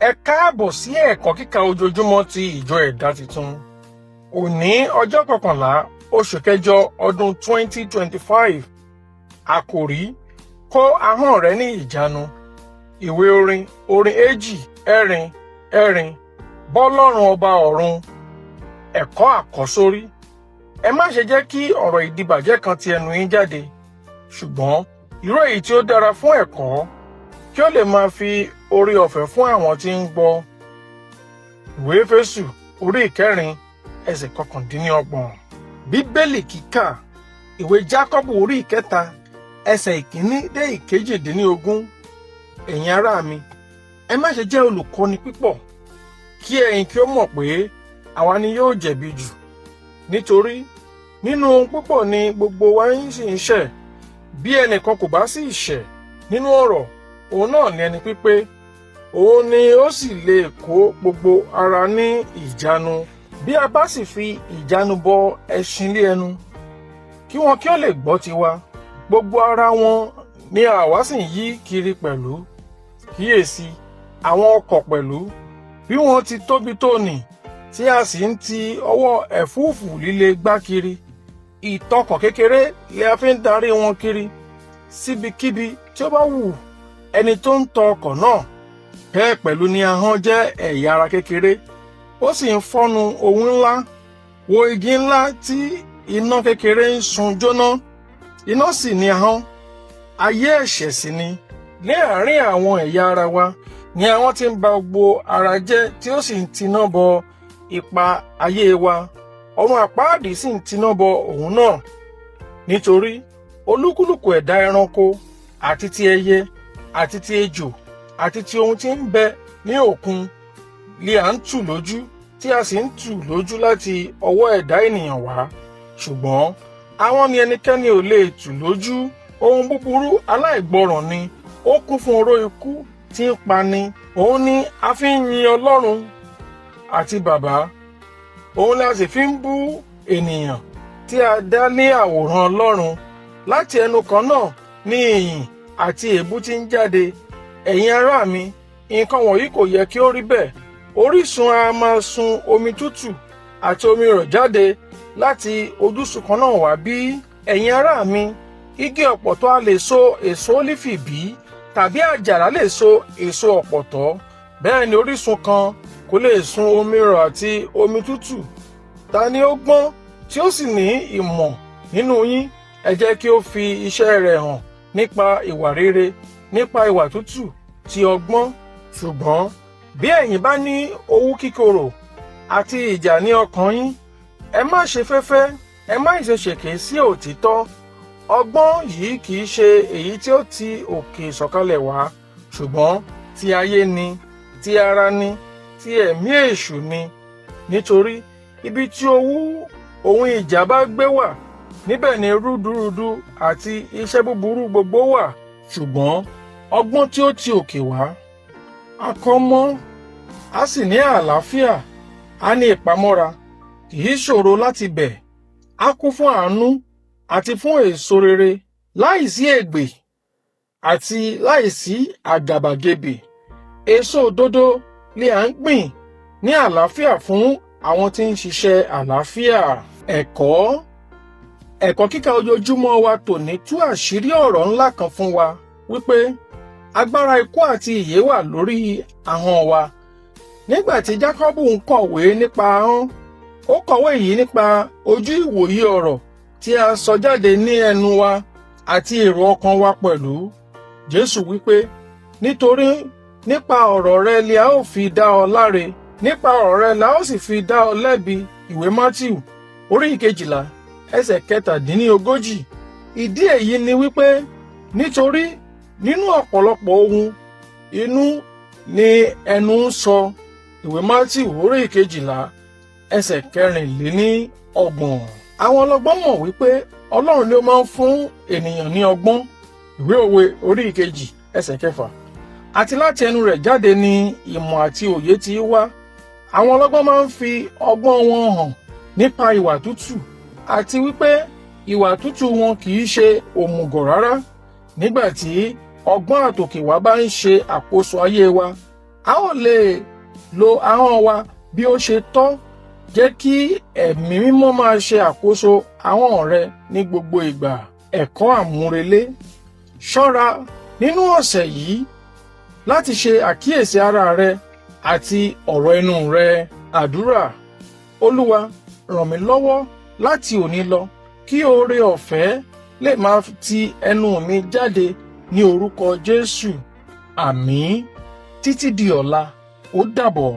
Ẹ káàbọ̀ sí ẹ̀kọ́ kíkà ojoojúmọ́ ti ìjọ Ẹ̀dá Titun. Òní ọjọ́ 11 oṣù kẹjọ ọdún 2025. Àkòrí: Kó ahọ́n rẹ ní ìjánu. Ìwé orin, orin 244. Bọ́lọ́run ọba ọ̀run. Ẹ̀kọ́ àkọ́sórí. Ẹ má ṣe jẹ́ kí ọ̀rọ̀ ìdìbàjẹ́ kan ti ẹnu yín jáde, ṣùgbọ́n irú èyí tí ó dára fún ẹ̀kọ́, kí ó lè máa fi oore ọ̀fẹ́ fún àwọn tí ń gbọ́. Ìwé Éfésù orí 4 ẹsẹ̀ 29. Bíbélì kíkà: Ìwé Jákọ́bù orí 3 ẹsẹ̀ 1 dé 18. Ẹ̀yin ará mi, ẹ má ṣe jẹ́ olùkọ́ni pípọ̀, kí ẹ̀yin kí ó mọ̀ pé àwa ni yóò jẹ̀bi jù. Nítorí nínú ohun púpọ̀ ni gbogbo wa ń sì ń ṣẹ̀. Bí ẹnìkan kò bá sì ṣẹ̀ nínú ọ̀rọ̀, òun náà ni ẹni pípé, òun ni ó sì lè kó gbogbo ara ní ìjánu. Bí a bá sì fi ìjánu bọ ẹṣin lé ẹnu, kí wọn kí ó lè gbọ́ tiwa, gbogbo ara wọn ni àwa sì ń yí kiri pẹ̀lú. Kíyèsí àwọn ọkọ̀ pẹ̀lú, bí wọ́n ti tóbi tó nì, tí a sì ń ti ọwọ́ ẹ̀fúùfù líle gbá kiri. Ìtọkọ̀ kékeré lè a fi ń darí wọn kiri síbikíbi tí ó bá wù ẹni tó ń tọ ọkọ̀ náà. Bẹ́ẹ̀ pẹ̀lú ni ahọ́n jẹ́ ẹ̀yà ara kékeré, ó sì ń fọ́nu ohun ńlá. Wo igi ńlá tí iná kékeré ń sun jóná. Iná sì ni ahọ́n, ayé ẹ̀ṣẹ̀ sì ni. Ní àárín àwọn ẹ̀yà ara wa ni ahọ́n ti ń ba gbogbo ara jẹ́, tí ó sì ń tiná bọ ipa ayé wa. Ọ̀run àpáàdì sì ń tiná bọ òun náà. Nítorí olúkúlùkù ẹ̀dá ẹranko àti ti ẹyẹ àti ti ejò àti ti ohun tí ń bẹ ní òkun li à ń tù lójú, tí a sì ń tù lójú láti ọwọ́ ẹ̀dá ènìyàn wá. Ṣùgbọ́n ahọ́n ni ẹnikẹ́ni ò lè tù lójú. Ohun búburú aláìgbọràn ni, ó kún fún oró ikú tí ń pani. Òun ni a fi ń yin Ọlọ́run àti Bàbá, òun la sì fi ń bú ènìyàn tí a dá ní àwòrán Ọlọ́run. Láti ẹnu kan náà ní ìyìn àti èébú tí ń jáde. Ẹ̀yin ará mi, nǹkan wọ̀nyí kò yẹ kí ó rí bẹ́ẹ̀. Orísun a máa sun omi tútù àti omi rọ̀ jáde láti ojúsun kan náà wá bí? Ẹ̀yin ará mi, igi ọ̀pọ̀tọ́ a lè so èso ólífì bí, tàbí àjàrà lè so èso ọ̀pọ̀tọ́? Bẹ́ẹ̀ ni orísun kan kò lè sun omi rọ̀ àti omi tútù. Ta ni ó gbọ́n tí ó sì ní ìmọ̀ nínú yín? Ẹ jẹ́ kí ó fi iṣẹ́ rẹ̀ hàn nípa ìwà rere, nípa ìwà tútù ti ọgbọ́n. Ṣùgbọ́n bí ẹ̀yin bá ní owú kíkorò àti ìjà ní ọkàn yín, ẹ má ṣe féfé, ẹ má ṣe ṣèké sí òtítọ́. Ọgbọ́n yìí kì í ṣe èyí tí ó ti òkè sọ̀kalẹ̀ wá, ṣùgbọ́n ti ayé ni, ti ara ni, ti ẹ̀mí èṣù ni. Nítorí ibi tí owú òun ìjà bá gbé wà, níbẹ̀ ni rúdurùdu àti iṣẹ́ búburú gbogbo wà. Ṣùgbọ́n ọgbọ́n tí ó ti òkè wá, a kọ́ mọ́, a sì ní àlàáfíà, a ní ìpamọ́ra, kì í ṣòro láti bẹ̀, a kún fún àánú àti fún èso rere, láìsí ègbè àti láìsí àgàbàgebè. Èso òdodo li à ń gbìn ní àlàáfíà fún àwọn tí ń ṣiṣẹ́ àlàáfíà. Ẹ̀kọ́ kíkà ojoojúmọ́ wa tòní tú àṣírí ọ̀rọ̀ ńlá kan fún wa wípé agbára ikú àti ìyè wà lórí ahọ́n wa. Nígbà tí Jákọ́bù ń kọ̀wé nípa ahọ́n, ó kọ̀wé yìí nípa ojú ìwòye ọ̀rọ̀ tí a sọ jáde ní ẹnu wa àti èrò ọkàn wa pẹ̀lú. Jésù wípé, "Nítorí nípa ọ̀rọ̀ rẹ li a ó fi dá ọ láre, nípa ọ̀rọ̀ rẹ la ó sì fi dá ọ lẹ́bi." Ìwé Mátíù orí 12 ẹsẹ̀ 37. Ìdí èyí ni wípé nítorí nínú ọ̀pọ̀lọpọ̀ ohun inú ni ẹnu ń sọ. Ìwé Mátíù orí 12 ẹsẹ̀ 34. Àwọn ọlọ́gbọ́n mọ̀ wípé Ọlọ́run ni ó máa ń fún ènìyàn ní ọgbọ́n. Ìwé Òwe orí 2 ẹsẹ̀ 6. Àti láti ẹnu rẹ̀ jáde ni ìmọ̀ àti òye ti wá. Àwọn ọlọ́gbọ́n máa ń fi ọgbọ́n wọn hàn nípa ìwà tútù, àti wípé ìwà tútù wọn kì í ṣe òmùgọ̀ rárá. Nígbà tí ọgbọ́n àtòkèwá bá ń ṣe àkóso ayé wa, A ó lè lo ahọ́n wa bí ó ṣe tọ́. Jẹ́ kí Ẹ̀mí Mímọ́ máa ṣe àkóso ahọ́n rẹ ní gbogbo ìgbà. Ẹ̀kọ́ àmúrelé: ṣọ́ra nínú ọ̀sẹ̀ yìí láti ṣe àkíyèsí ara rẹ àti ọ̀rọ̀ ẹnu rẹ. Àdúrà: Olúwa, ràn mí lọ́wọ́ láti òní lọ kí oore ọ̀fẹ́ lè máa ti ẹnu mi jáde ní orúkọ Jésù. Àmín. Títí di ọ̀la, ó dàbọ̀.